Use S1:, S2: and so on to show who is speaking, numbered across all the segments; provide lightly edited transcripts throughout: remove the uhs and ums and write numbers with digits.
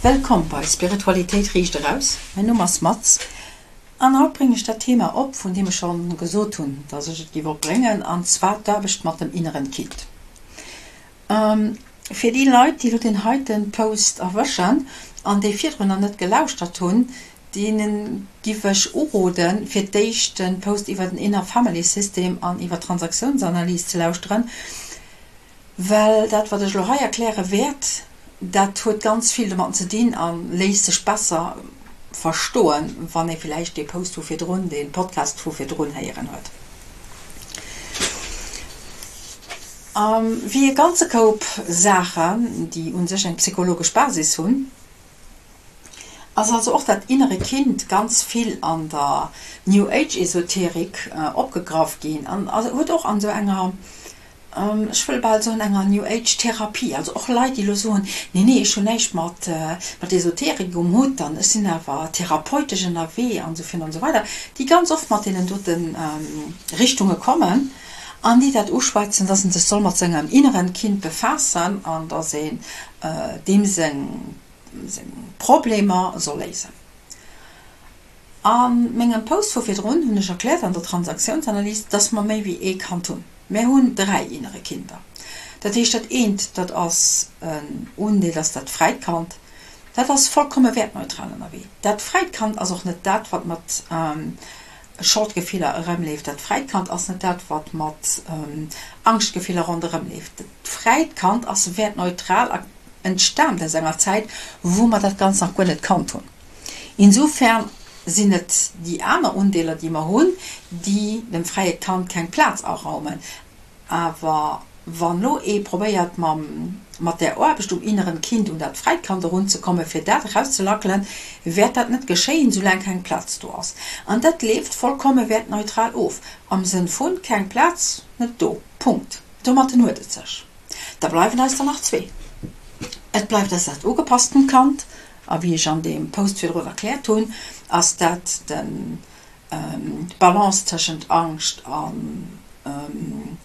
S1: Wëllkomm bei Spiritualitéit riicht eraus. Mäin Numm ass Maz an haut bréngen ech dat Thema op, vun deem ech schonn gesot hunn, dass ech et géif opbréngen, an zwar d'Aarbecht mat dem inneren Kind. Fir déi Leit, déi elo deen heiten Post erwëschen an déi virdrun nach net gelauschtert hunn, deene giff ech uroden, fir d'éischt den Post iwwer den Inner Family System an iwwer d'Transaktiounsanalyse ze lauschteren, Well dat, wat ech elo hei erkläre wäert, dat huet ganz vill domatten ze dinn a léisst sech besser verstoen, wann ee villäicht dee Post vu virdrun, dee Podcast vu virdrun héieren huet. Wéi e ganze Koup Saachen, déi u sech eng psychologesch Basis hunn, ass also och dat innere Kind ganz vill an der New Age Esoterik opgegraff ginn an huet och an esou enger, ech wëll bal soen, enger New Age Therapie, also och Leit déi elo soen, nee nee ech hunn näischt mat mat Esoterik um Hutt an ech sinn awer therapeutesch ënnerwee an esou virun an esou weider, déi ganz oft mat deenen dote Richtunge kommen an déi dat uschwätzen, dass en sech soll mat sengem inneren Kind befaassen an dass een deem seng seng Problemer soll léisen. A mengem Post vu virdrun hunn ech erkläert an der Transaktiounsanalyse, dass mer méi wéi ee Kand hunn. Mär hunn 3 innere Kinder. Dat heescht, dat eent, dat ass en Undeel, dat ass dat fräit Kand. Dat ass vollkomme wäertneutral ënnerwee. Dat fräit Kand ass och net dat, wat mat Scholdgefiller erëmleeft. Dat fräit Kand ass net dat, wat mat Angschtgefiller ronderëmleeft. Dat fräit Kand ass wäertneutral a entstaamt aus enger Zäit, wou mer dat Ganzt nach guer net kannt hunn. Insofern sinn et déi aner Undeeler, déi mer hunn, déi dem fräie Kand keng Plaz araumen. Awer wann elo ee probéiert, mam, mat där Aarbecht um inneren Kind un dat fräit Kand erunzekommen, fir dat erauszelackelen, wäert dat net geschéien, soulaang keng Plaz do ass. An dat leeft vollkomme wäertneutral of, am Sënn vun, keng Plaz, net do, Punkt. Domatten huet et sech. Da bleiwen eis der nach zwee. Et bleift eis dat ugepassten Kand, a wéi ech an deem Post virdrun erkläert hunn, ass dat den d'Balance tëschent Angscht a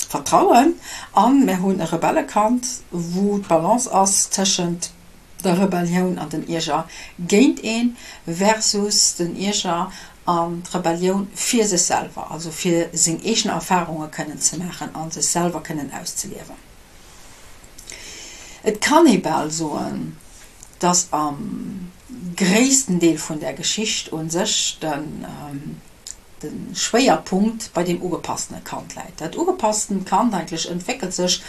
S1: Vertrauen. A mär hunn e Rebellekand, wou d'Balance ass tëschent der Rebellioun an den Ierger géint een versus den Ierger an d'Rebellioun fir sech selwer, also fir seng eegen Erfarunge kënnen ze maachen a sech selwer kënnen auszeliewen. Et kann ee bal soen, dass am gréissten Deel vun der Geschicht u sech de Schwéierpunkt bei deem ugepasstene Kand läit. Dat ugepasstent Kand eigentlech entwéckelt sech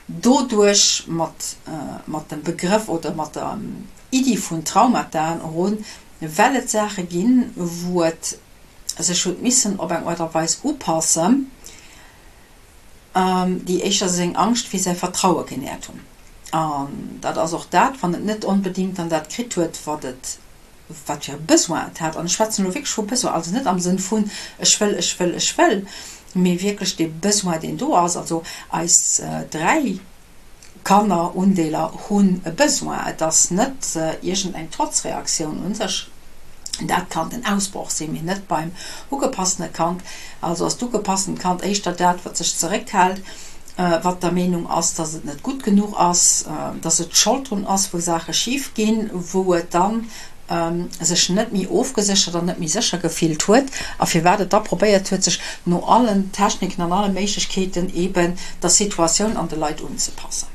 S1: doduerch mat mat dem Begrëff oder mat der Iddi vun Traumataen erun, well et Saache ginn, wou et sech huet missen op eng Aart a Weis upassen, déi éischter seng Angscht wéi säi Vertraue genährt hunn. An dat ass och dat, wann et net onbedéngt dann dat kritt huet, wat et, wat fir e Besoin et hat. An ech schwätzen elo wierklech vu Besoin, also net am Sënn vun ech wëll, ech wëll, ech wëll, mee wierklech dee Besoin, deen do ass. Also eis 3 Kannerundeeler hunn e Besoin. Et ass net iergendeng Trotzreaktioun un sech. Dat kann den Ausbroch sinn, mee net beim ugepassene Kand. Also ass d'ugepassent Kand éischter dat, wat sech zeréckhält, wat der Meenung ass, dass et net gutt genuch ass, dass et Schold drun ass, wou Saache schif ginn, wou et dann sech net méi ofgeséchert an net méi sécher gefillt huet a firwat et da probéiert huet, sech no allen Techniken an alle Méiglechkeeten eben der Situatioun an de Leit unzepassen.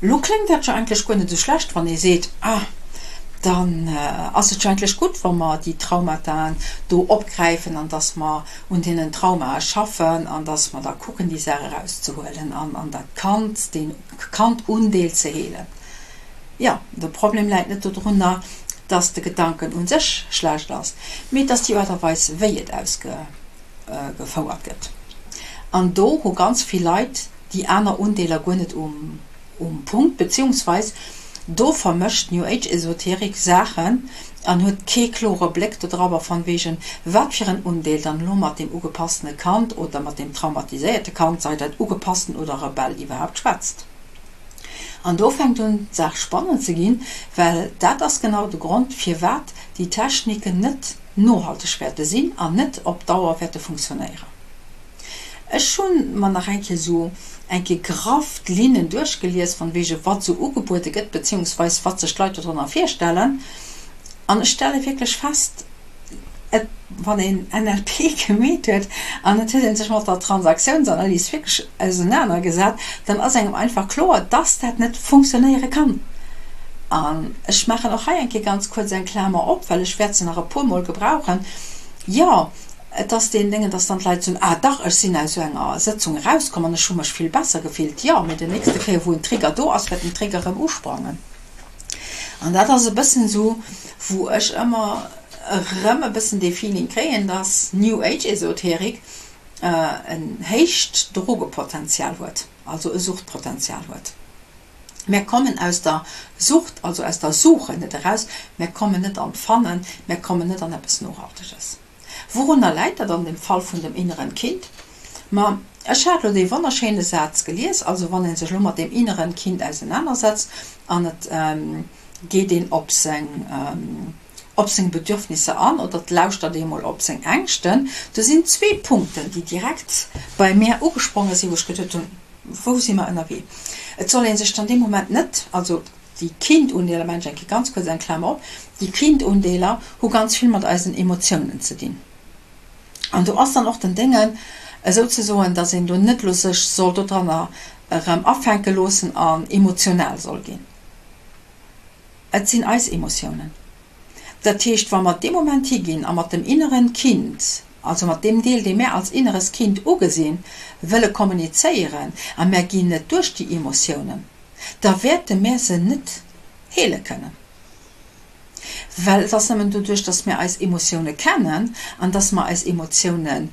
S1: Lo kléngt dat jo eigentlech guer net esou schlecht, wann ee seet, Ah, dann ass et jo eigentlech gutt, wa mer déi Traumataen do opgräifen an dass mer un deenen Traumae schaffen an dass mer da kucken, déi Saach erauszehuelen an an dat Kand, dee Kandundeel ze heelen. Jo, de Problem läit net dodrunner, dass de Gedanken un sech schlecht ass, mee et ass déi Aart a Weis, wéi et ausgefouert gëtt. An do hu ganz vill Leit déi aner Undeeler guer net um Punkt, beziehungsweis do vermëscht New Age Esoterik Saachen an huet kee klore Bléck dodrauber von wegen, wat fir en Undeel dann elo mat deem ugepasstene Kand oder mat deem traumatiséierte Kand, sei dat ugepassten oder Rebell, iwwerhaapt schwätzt. An do fänkt un d'Saach spannend ze ginn, well dat ass genau de Grond firwat déi Techniken net nohalteg wäerte sinn an net op Dauer wäerte funktionéieren. Ech hunn mer nach eng Kéier esou eng Kéier graff d'Linnen duerchgelies, von wege wat esou ugebuede gëtt, beziehungsweis wat sech d'Leit dodrënner virstellen. An ech stelle wierklech fest, et, wann een NLP gemeet huet an et huet ee sech mat der Transaktionsanalys wierklech ausenanergesat, dann ass engem einfach kloer, dass dat net funktionéiere kann. An ech maachen och hei eng Kéier ganz kuerz eng Klamer op, well ech wäert se nach e puermol gebrauchen. Jo, et ass deen Déngen, dass dann d'Leit soen, Ah dach, ech sinn aus esou enger Sëtzung erauskomm an ech hu mech vill besser gefillt. Jo, mee déi nächste Kéier, wou en Trigger do ass, wäert den Trigger erëm usprangen. An dat ass e bëssen esou, wou ech ëmmer erëm e bëssen dee Feeling kréien, dass New Age Esoterik en héicht Drogepotenzial huet, also e Suchtpotenzial huet. Mär kommen aus der Sucht, also aus der Suche net eraus, mär kommen net an d'Fannen, mär kommen net an eppes Nohalteges. Wourunner läit dat an dem Fall vun dem inneren Kind? Ma ech hat elo dee wonnerschéine Saz gelies, also wann ee sech elo mat deem inneren Kind ausenanersetzt an et geet een op seng op seng Bedürfnisser an oder et lauschtert ee mol op seng Ängschten, do sinn zwee Punkten, déi direkt bei mär ugespronge sinn, wou ech geduet hunn, wou si mer ënnerwee? Et soll ee sech dann dee Moment net, also Déi Kindundeeler, maachen ech eng Kéier ganz kuerz eng Klamer op, déi Kindundeeler hu ganz vill mat eisen Emotiounen ze dinn. An do ass dann och den Déngen esouzesoen, dass een do net elo sech soll dodranner erëm afänke loossen an emotional soll ginn. Et sinn eis Emotiounen. Dat heescht, wa mer dee Moment higinn a mat dem inneren Kind, also mat deem Deel, dee mär als inneres Kind ugesinn, wëlle kommunizéieren a mär ginn net duerch déi Emotiounen, da wäerte mär se net heele kënnen. Well et ass nëmmen doduerch, dass mär eis Emotioune kennen an dass mer eis Emotiounen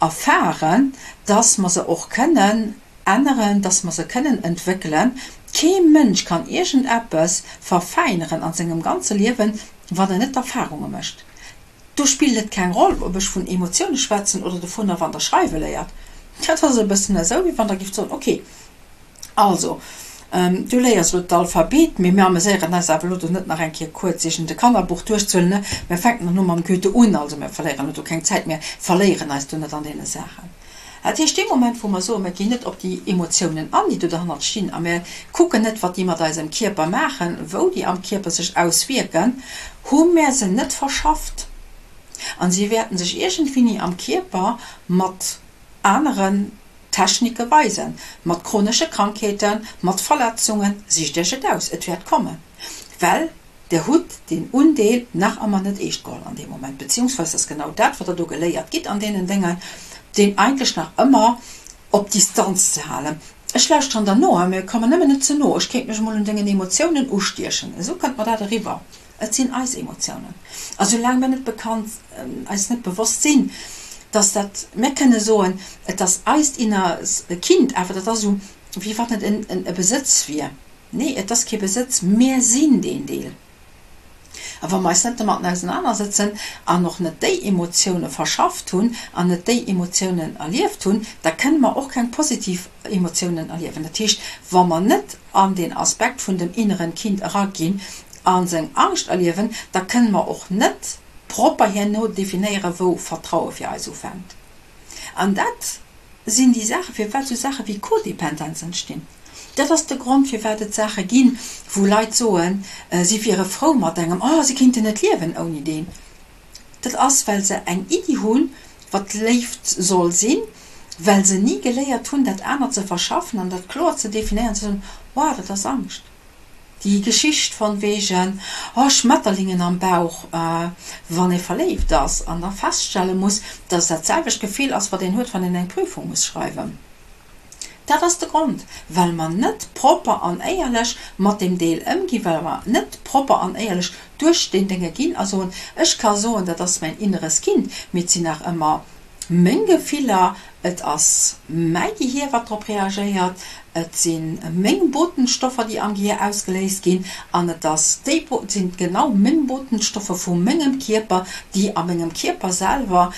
S1: erfaren, dass mer se och kënnen änneren, dass mer se kënnen entwéckelen. Kee Mënsch kann iergendeppes verfäineren a sengem ganze Liewen, wann en net d'Erfarunge mécht. Do spillt et keng Roll, ob ech vun Emotioune schwätzen oder dovunner, wann Der schreiwe léiert. Dat ass e bëssen esou, wéi wann Der gifft soen, Okay, Also, du léiers elo d'Alphabet, mee mir ameséieren eis awer elo do net nach eng Kéier kuerz iergend e Kannerbuch duerchzehuelen, ne? Mir fänken dann elo mam Goethe un, also mir verléieren elo do keng Zäit, mir verléieren eis do net an deene Saachen. Dat heescht, dee Moment, wou mer soen, mir ginn net op déi Emotiounen an, déi do derhannert stinn, a mir kucken net, wat déi mat eisem Kierper maachen, wou déi am Kierper sech auswierken, hu mir se net verschafft a si wäerten sech iergendwéini am Kierper mat aneren Technike weisen, mat chronesche Krankheeten, mat Verletzungen, sicht Iech et aus, et wäert kommen, well Der hutt deen Undeel nach ëmmer net eescht geholl an deem Moment, beziehungsweise ass genau dat, wat Der do geléiert gitt an deenen Déngen, deen eigentlech nach ëmmer op Distanz ze halen. Ech lauschteren der no, mä komm mer nëmmen net ze no, ech kéint mech emol un dengen Emotiounen ustiechen. Esou kënnt mer dat eriwwer. Et sinn eis Emotiounen. A soulaang mir net bekannt, eis net bewosst sinn, dass dat, mir kënne soen, et ass eist inneres Kind, awer dat ass esou, wéi wann et en e Besëtz wier. Nee, et ass kee Besëtz, mir sinn deen Deel. A wa mer eis net domatten ausenanersëtzen an och net déi Emotioune verschafft hunn an net déi Emotiounen erlieft hunn, da kënne mer och keng positiv Emotiounen erliewen. Dat heescht, wa mer net an deen Aspekt vun dem inneren Kind eraginn a seng Angscht erliewen, da kënne mer och net propper herno definéieren, wou Vertraue fir eis ufänkt. An dat sinn déi Saachen, firwat esou Saache wéi Codependenz entstinn. Dat ass de Grond, firwat et Saache ginn, wou Leit soen, si wiere frou mat engem, oh, si kéinten net liewen ouni deen. Dat ass, well se eng Iddi hunn, wat Léift soll sinn, well se ni geléiert hunn, dat anert ze verschaffen an dat kloer ze definéieren, ze soen, Wow, dat ass Angscht. Déi Geschicht von wegen, oh, Schmetterlingen am Bauch, wann ee verléift ass an da feststelle muss, dass et dat selwecht Gefill ass, wat een huet, wann een eng Prüfung muss schreiwen. Dat ass de Grond, well mer net propper an éierlech mat deem Deel ëmginn, well mer net propper an éierlech duerch deen Dénge ginn a soen, ech ka soen, dat ass mäin inneres Kind, mee et sinn nach ëmmer meng Gefiller, et ass mäi Gehier, wat drop reagéiert, et si meng Botenstoffer, déi am Gehier ausgeléist ginn an et ass déi, et sinn genau meng Botenstoffer vu mengem Kierper, déi a mengem Kierper selwer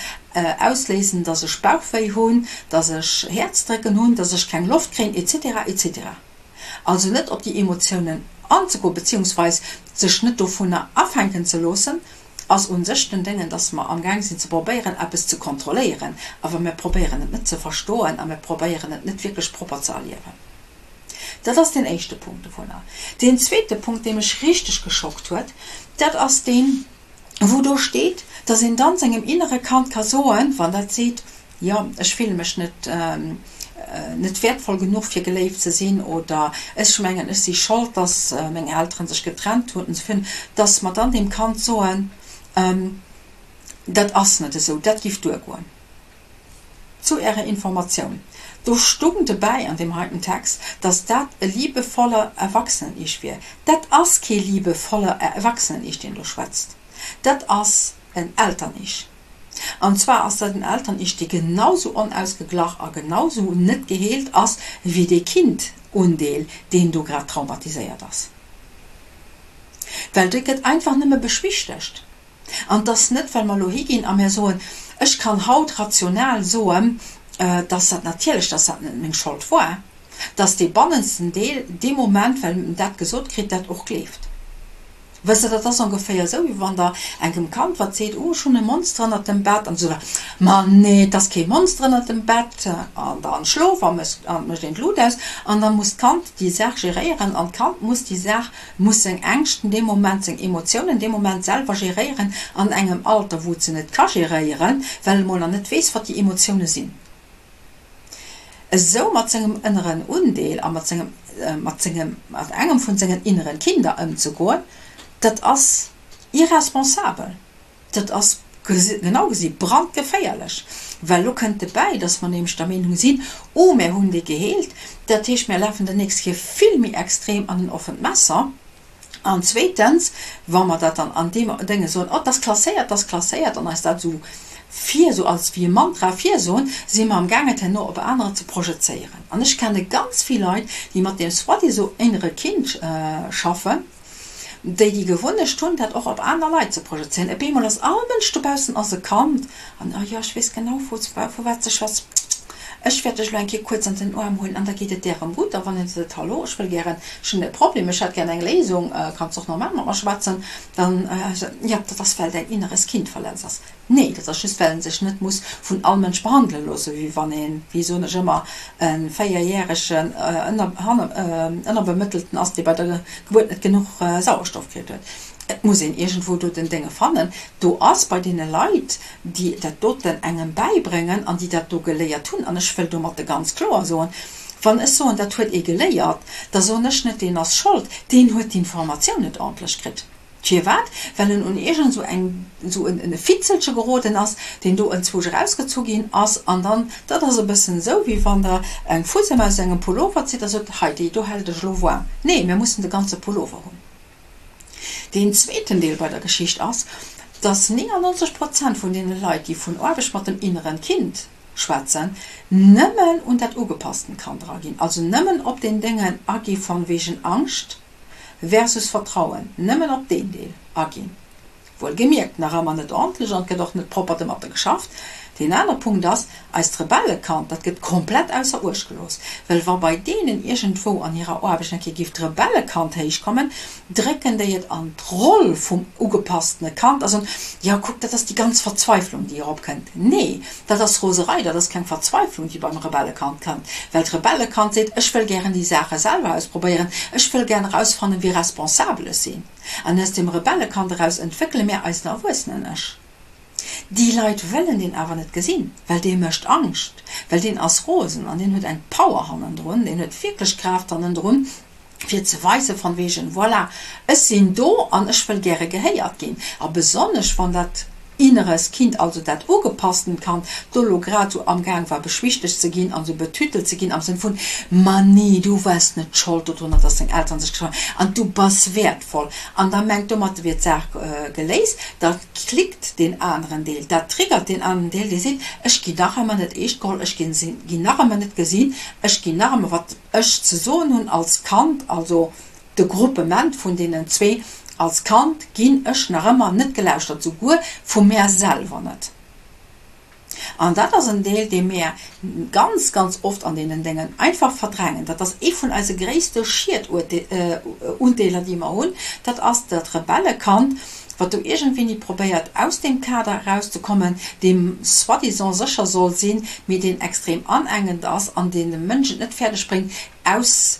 S1: ausléisen, dass ech Bauchwéi hunn, dass ech Häerzdrécken hunn, dass ech keng Loft kréien, etc. Etc. Also net op déi Emotiounen anzegoen, beziehungsweis sech net dovunner afänken ze loossen. Ass un sech den Déngen, dass mer amgaang sinn ze probéieren eppes ze kontrolléieren, awer mir probéieren et net ze verstoen a mir probéieren et net wierklech propper ze erliewen. Dat ass deen éischte Punkt dovunner. Deen zweete Punkt, dee mech richteg geschockt huet, dat ass deen, wou do steet, dass een dann sengem innere Kand ka soen, wann dat seet, jo, ech fille mech net, net wäertvoll genuch fir geléift ze sinn oder ech mengen, ech si Schold, dass meng Elteren sech getrennt hunn, dass mer dann deem Kand soen, dat ass net esou, dat giff duergoen. Zu Ärer Informatioun, do stung dobäi an deem heiten Text, dass dat e liebevoller Erwachsenen-Ich wier. Dat ass kee liebevoller Erwachsenen-Ich, deen do schwätzt. Dat ass en Eltern-Ich. An zwar ass dat en Eltern-Ich, dee genau sou onausgeglach a genau sou net geheelt ass wéi dee Kind-Undeel, deen do grad traumatiséiert ass. Well dee gëtt einfach nëmme beschwichtegt. An 't ass net, well mer elo higinn a mir soen, ech kann haut rational soen, dass dat natierlech, dass dat net meng Schold war, dass dee bannensten Deel dee Moment, well en dat gesot kritt, dat och gleeft. Wësst Der, dat ass ongeféier esou, wéi wann Der engem Kand, wat seet, Oh, ech hunn e Monster ënnert dem Bett, an da sot Der, Ma nee, et ass kee Monster ënnert dem Bett, an dann schlof a mécht een d'Lut aus, an da muss d'Kand déi Saach geréieren an d'Kand muss déi Saach muss seng Ängschten dee Moment, seng Emotiounen dee Moment selwer geréieren, an engem Alter, wou et se net ka geréieren, well e mol nach net weess, wat déi Emotioune sinn. Esou mat sengem ënneren Undeel a mat sengem, mat sengem, mat engem vun sengen inneren Kinder ëmzegoen, dat ass irresponsabel. Dat ass genau gesi brandgeféierlech, well elo kënnt dobäi, dass mer nämlech der Meenung sinn, oh mär hunn dee geheelt, dat heescht mär lafen der nächst Kéier vill méi extrem an en offent Messer. An zweetens, wa mer dat dann an deem Dénge soen, oh 't ass klasséiert, 't ass klasséiert, an eis dat esou vir, esou als wéi e Mantra virsoen, si mer amgaang et herno op anerer ze projezéieren. An ech kenne ganz vill Leit, déi mat deem soi-disant innere Kind schaffen, déi déi Gewunnecht hunn, dat och op aner Leit ze projezéieren. Op eemol ass all Mënsch dobaussen ass e Kand an, oh jo, ech weess genau, vu wat s de schwätz, ech wäert dech elo eng Kéier kuerz an den Aarm huelen an da geet et där erëm gutt. A wann een seet, Hallo, ech wëll gären, ech hunn e Problem, ech hätt gären eng Léisung, kanns de och normal mat mer schwätzen, dann, jo, dat ass, well däin inneres Kind verletzt ass. Nee, dat ass just well en sech net muss vun all Mënsch behandele loossen, wéi wann een, wéi soen ech ëmmer, e véierjäregen Ënnerbemëttelten ass, dee bei der Gebuert net genuch Sauerstoff kritt huet. Et muss een iergendwou do den Dénge fannen. Do ass bei deene Leit, déi dat doten engem bäibréngen an déi dat do geléiert hunn, an ech wëll domatte ganz kloer soen, wann ech soen, dat huet ee geléiert, da soen ech net, deen ass schold, deen huet d'Informatioun net ordentlech kritt. Firwat? Well en un iergend esou eng, esou en Fitzelche geroden ass, deen do enzwousch erausgezu ginn ass. An dann, dat ass e bëssen esou, wéi wann Der eng Fussem aus engem Pullover zitt a sot, Hei, déi do hält ech elo waarm. Nee, mir mussen de ganze Pullover hunn. Deen zweeten Deel bei der Geschicht ass, dass 99 Prozent vun deene Leit, déi vun Aarbecht mat dem inneren Kind schwätzen, nëmmen un dat ugepassten Kand eraginn, also nëmmen op deen Déngen agi von wegen Angscht, versus Vertrauen nëmmen op deen Deel aginn. Wuelgemierkt, nach ëmmer net ordentlech an et gëtt och net propper domatter geschafft. Deen aner Punkt ass, eist Rebellekand, dat gëtt komplett ausser Uecht gelooss. Well wa bei deenen iergendwou an hirer Aarbecht eng Kéier géif d'Rebellekand héichkommen, drécken déi et an d'Roll vum ugepasstene Kand a soen, jo kuck, dat ass déi ganz Verzweiflung, déi eropkënnt. Nee, dat ass Roserei, dat ass keng Verzweiflung, déi beim Rebellekand kënnt, well d'Rebellekand seet, ech wëll gären déi Saache selwer ausprobéieren, ech wëll gären erausfannen, wéi responsabel ech sinn. An aus dem Rebellekand eraus entwéckele mär eisen Erwuessenen-Ech. Déi Leit wëllen deen awer net gesinn, well dee mécht Angscht, well deen ass rosen an deen huet eng Power hannendrun, deen huet wierklech Kraaft hannendrun, fir ze weisen von wegen, voilà, ech sinn do an ech wëll gäre gehéiert ginn. A besonnesch wann dat inneres Kind, also dat ugepasstend Kand, do lo grad sou amgaang war beschwichtegt ze ginn an sou betütelt ze ginn am Sënn vun, Ma nee, du waars net Schold dodrunner, dass deng Elteren sech getrennt hunn an du bass wäertvoll. An da mengt, domat wier d'Saach geléist. Da klickt deen aneren Deel, dat triggert deen aneren Deel, dee seet, Ech ginn nach ëmmer net eescht geholl, ech ginn nach ëmmer net gesinn, ech ginn nach ëmmer, wat ech ze soen hunn als Kand, also de Gruppement vun deenen zwee, als Kand ginn ech nach ëmmer net gelauschtert, souguer vu mär selwer net. An dat ass en Deel, dee mär ganz, ganz oft an deenen Déngen einfach verdrängen. Dat ass ee vun eise gréisste Schiedundeeler, déi mer hunn, dat ass dat Rebellekand. Wat do iergendwéini probéiert aus deem Kader erauszekommen, deem soi-disant sécher soll sinn, mee deen extrem anengend ass an deen de Mënsch et net fäerdeg bréngt, aus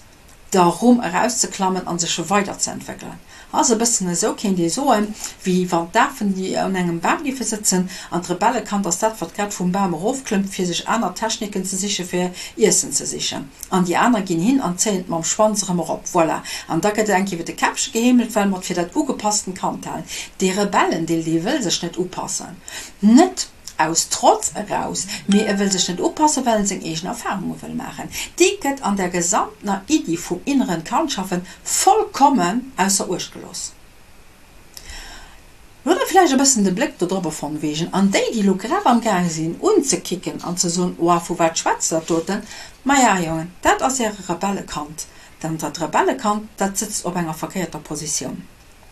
S1: der Rumm erauszeklammen a sech weiderzeentwéckelen. Ass e bëssen esou, kéint ee soen, wéi wann d'Afen, déi un engem Bam géife sëtzen, an d'Rebellekand ass dat, wat grad vum Bam erofklëmmt, fir sech aner Techniken ze sichen, fir Iessen ze sichen. An déi aner ginn hin an zéien et mam Schwanz erëm erop. Voilà. An da gëtt eng Kéier iwwer de Käppche geheemelt, well mer et fir dat ugepassten Kand halen. Dee Rebellendeel, dee wëll sech net upassen. Net aus Trotz eraus, mee e wëll sech net upassen, well en seng eegen Erfahrunge wëll maachen. Déi gëtt an der gesamtener Iddi vum inneren Kandschaffen vollkommen ausser Uecht gelooss. Lo da vläicht e bëssen de Bléck dodrobber von wegen an déi, déi lo grad am Gaang sinn unzekicken an ze soen, Oa, vu wat schwätzt dat doten? Maja, Jongen, dat ass äre Rebellekand. Denn dat Rebellekand, dat sëtzt op enger verkéierter Positioun.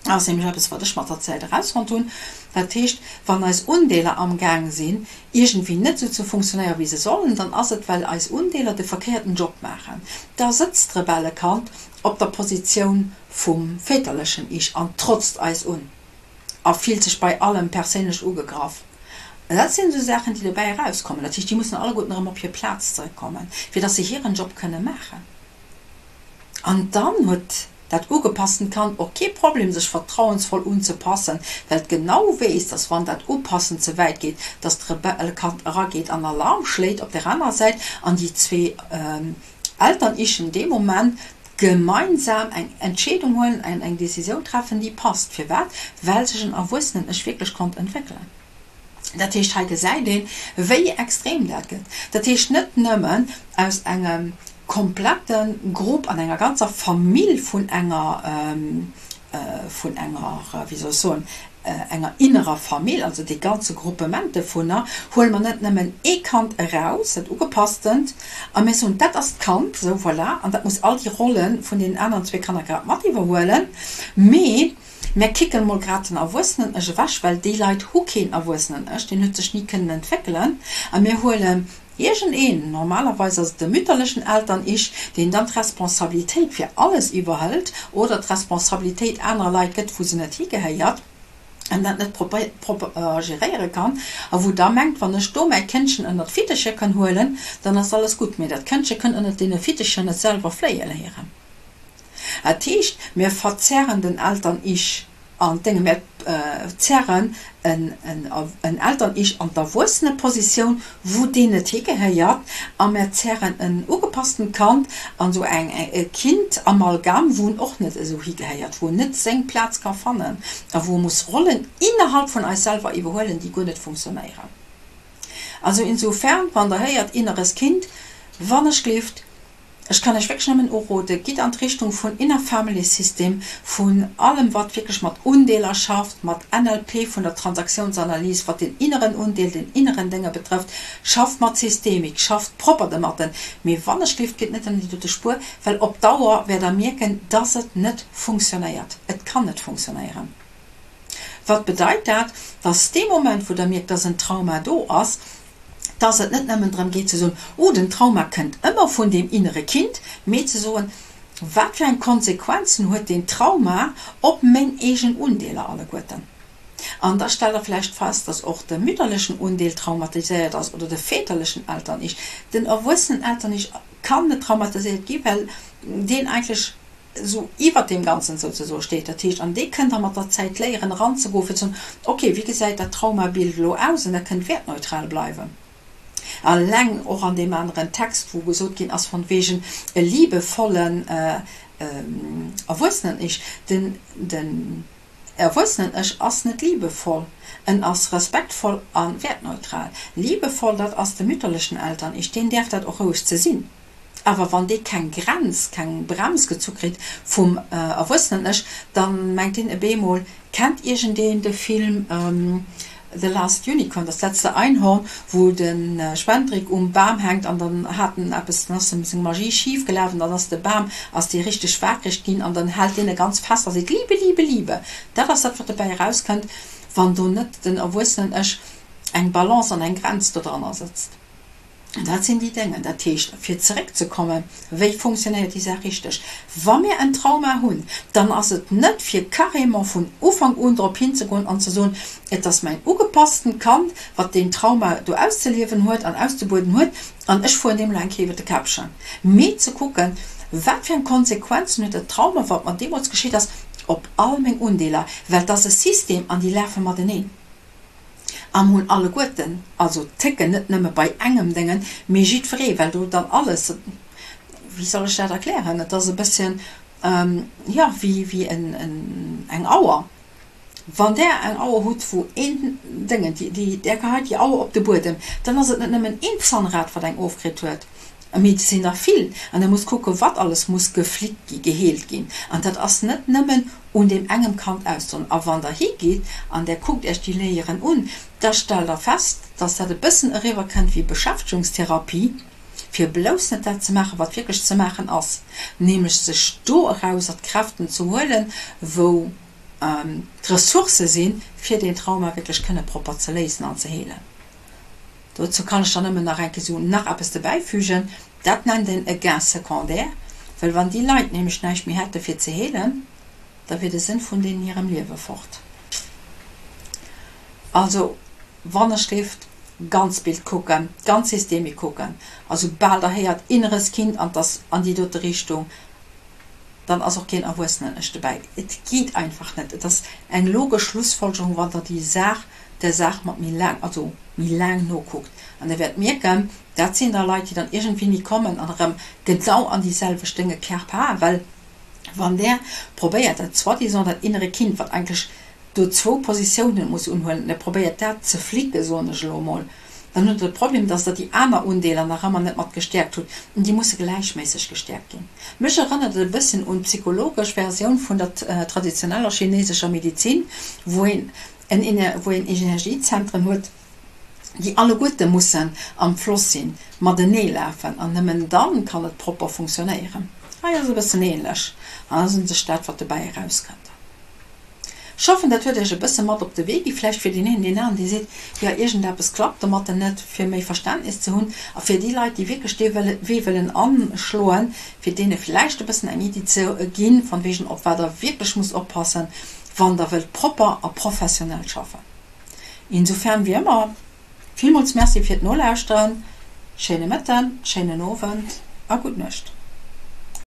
S1: Dat ass nämlech eppes, wat ech mat der Zäit erausfonnt hunn. Dat heescht, wann eis Undeeler amgaang sinn, iergendwéi net esou ze funktionéieren, wéi se sollen, dann ass et, well eis Undeeler de verkéierten Job maachen. Da sëtzt d'Rebellekand op der Positioun vum väterlechen Ich an trotzt eis un a fillt sech bei allem perséinlech ugegraff. Dat sinn esou Saachen, déi dobäi erauskommen. Dat heescht, déi mussen alleguerten erëm op hir Plaz zeréckkommen, fir dass se hiren Job kënne maachen. An dann huet dat ugepassten Kand och kee Problem sech vertrauensvoll unzepassen, well et genau weess, dass wann dat Upassen ze wäit geet, dass d'Rebellekand erageet an Alarm schléit op der anerer Säit an déi zwee Eltern-Ichen dee Moment gemeinsam eng Entscheedung huelen an eng Decisioun treffen, déi passt. Firwat? Well sech en Erwuessenen-Ech wierklech konnt entwéckelen. Dat heescht, hei gesäit een, wéi extrem dat gëtt. Dat heescht, net nëmmen aus engem komplette Grupp an enger ganzer Famill vun enger, vun enger, wéi soll ech soen, enger innerer Famill, also dee ganze Gruppement dovunner, huele mer net nëmmen ee Kand eraus, dat Ugepasstent, a mir soen, dat ass d'Kand, esou, voilà, an dat muss all déi Rolle vun deenen aneren zwee Kanner grad mat iwwerhuelen, mee Mär kicken mol grad den Erwuessenen-Ech ewech, well déi Leit hu keen Erwuessenen-Ech, deen huet sech ni kënnen entwéckelen, a mir huelen iergendeen, normalerweis ass et de mütterlechen Eltern-Ich, deen dann d'Responsabilitéit fir alles iwwerhëlt oder d'Responsabilitéit anere Leit gëtt, wou se net higehéiert an dat net propper geréiere kann a wou da mengt, wann ech do mäi Këndchen ënnert d'Fittecher kënn huelen, dann ass alles gutt. Mee dat Këndche kënn ënnert deene Fittecher net selwer fléie léieren. Dat heescht, mir verzerren den Eltern-Ich an d'Dénge, mir zerren en Eltern-Ich an d'Erwuessenepositioun, wou deen net higehéiert, a mir zerren en ugepasstent Kand an esou eng e Kind-Amalgam, wou en och net esou higehéiert, wou en net seng Plaz ka fannen a wou e muss Rollen innerhalb vun eis selwer iwwerhuelen, déi guer net funktionéieren. Also insofern, wann Der héiert inneres Kind, wann ech gleeft, Ech kann Iech wierklech nëmmen urode, gitt an d'Richtung vun Inner Family System, vun allem wat wierklech mat Undeeler schafft, mat NLP, vun der Transaktiounsanalyse, wat den inneren Undeel, den inneren Dénge betrëfft. Schafft mat Systemik, schafft propper domatten, mee wannechgelift gitt net an déi dote Spuer, well op Dauer wäert Der mierken, dass et net funktionéiert. Et kann net funktionéieren. Wat bedeit dat? Dass dee Moment, wou Der mierkt, dass en Trauma do ass, dass et net nëmmen drëm geet ze soen, oh den Trauma kënnt ëmmer vun deem innere Kind, mee ze soen, wat fir eng Konsequenzen huet deen Trauma op meng eegen Undeeler alleguerten. An da stellt Der vläicht fest, dass och de mütterlechen Undeel traumatiséiert ass oder de väterlechen Eltern-Ich. Den erwuessenen Eltern-Ich kann net traumatiséiert gi well deen eigentlech esou iwwert deem Ganzen souzesoe steet. Dat heescht, an dee kënnt da mat der Zäit léieren eranzegoen, fir ze soen, ok, wéi gesäit dat Traumabild elo aus? An dat kënnt wäertneutral bleiwen. Eleng och an deem aneren Text, wou gesot ginn ass von wegen e liebevollen Erwuessenen-Ich, den, den Erwuessenen-Ech ass net liebevoll, en ass respektvoll a wäertneutral. Liebevoll, dat ass de mütterlechen Eltern-Ich, deen däerf dat och roueg ze sinn. Awer wann dee keng Grenz, keng Brems gezu kritt vum Erwuessenen-Ech, da mengt deen e bemol, kennt iergendeen de Film The Last Unicorn, Das letzte Einhorn, wou de Schwendrick um Bam hänkt an dann hat en eppes, dann ass em seng Magie schif gelaf an dann ass de Bam, ass dee richteg waakreg ginn an dann hält deen e ganz fest a seet, Liebe, Liebe, Liebe. Dat ass dat, wat dobäi erauskënnt, wann do net den Erwuessenen-Ech eng Balance an eng Grenz dodranner sëtzt. Dat sinn déi Déngen. Dat heescht, fir zeréckzekommen, wéi funktionéiert déi Saach richteg? Wa mir en Trauma hunn, dann ass et net fir carrément vun Ufank un drop hinzegoen an ze soen, et ass mäin ugepasstent Kand, wat deen Trauma do auszeliewen huet an auszebueden huet an ech fueren deem elo eng Kéier iwwer de Käppchen, mee ze kucken, wat fir eng Konsequenzen huet dat Trauma, wat mer deemools geschitt ass, op all meng Undeeler, well et ass e System an déi lafe mateneen. A mer hunn alleguerten, also d'Técken net nëmme bei engem Déngen, mee jiddweree, well do dann alles, wéi soll ech dat erklären, et ass e bësschen, jo, wéi, wéi eng Auer. Wann Der eng Auer hutt, wou een Déngen, déi, Der geheit déi Auer op de Buedem, dann ass et net nëmmen een Zahnrad, wat eng ofkritt huet, mee et sinn der vill. An Der musst kucken, wat alles muss geflickt gi, geheelt ginn. An dat ass net nëmmen un deem engem Kand ausdroen. A wann Der higitt an Der kuckt Iech déi Léieren un, da stellt Der fest, dass dat e bëssen eriwwerkënnt wéi Beschäftegungstherapie, fir blouss net dat ze maachen, wat wierklech ze maachen ass, nämlech sech do erauser d'Kräften ze huelen, wou d'Ressourcë sinn, fir deen Trauma wierklech kënne propper ze léisen an ze heelen. Dozou kann ech dann nëmmen nach eng Kéier esou nach eppes dobäifügen, Dat nennt een e Gain secondaire, well wann déi Leit nämlech näischt méi hätte fir ze heelen, da wier de Sënn vun deenen hirem Liewe fort. Also wann ech géif d'ganz Bild kucken, d'ganz Systemik kucken, a soubal Der héiert inneres Kind an 't ass an déi dote Richtung, dann ass och keen Erwuessenen ech dobäi. Et geet einfach net. Et ass eng logesch Schlussfolgerung, wann Der déi Saach der Saach mat méi laang, also méi laang nokuckt. An Der wäert mierken, dat sinn da Leit, déi dann iergendwéini kommen an erëm genau an déi selwecht Dénge Kerb haen, well wann Der probéiert, dat soi-disant dat innere Kind, wat eigentlech do zwou Positiounen muss unhuelen, Der probéiert dat ze flicken, soen ech elo emol, dann hutt Der de Problem, dass Der déi aner Undeeler nach ëmmer net mat gestäerkt hutt. An déi musse gläichméisseg gestäerkt ginn. Mech erënnert et e bësschen un d'psychologesch Versioun vun der traditioneller chinesescher Medizin, wou een en wou een Energiezentren huet, déi alleguerte mussen am Floss sinn, matenee lafen, an nëmmen dann kann et propper funktionéieren. Hei ass e bëssen ähnlech, an ass un sech dat, wat dobäi erauskënnt. Ech hoffen, dat huet Iech e bësse mat op de Wee gi, vläicht fir deen een, deen aneren, dee seet, jo, iergendeppes klappt domatter net, fir méi Verständnis ze hunn, a fir déi Leit, déi wierklech dee Wee wëllen aschloen, fir deene vläicht e bëssen eng Iddi ze ginn, von wegen, op wat Der wierklech musst oppassen, wann Der wëllt propper a professionell schaffen. Insofern, wéi ëmmer, villmools Merci fir d'Nolauschteren, schéine Mëtten, schéinen Owend a gutt Nuecht.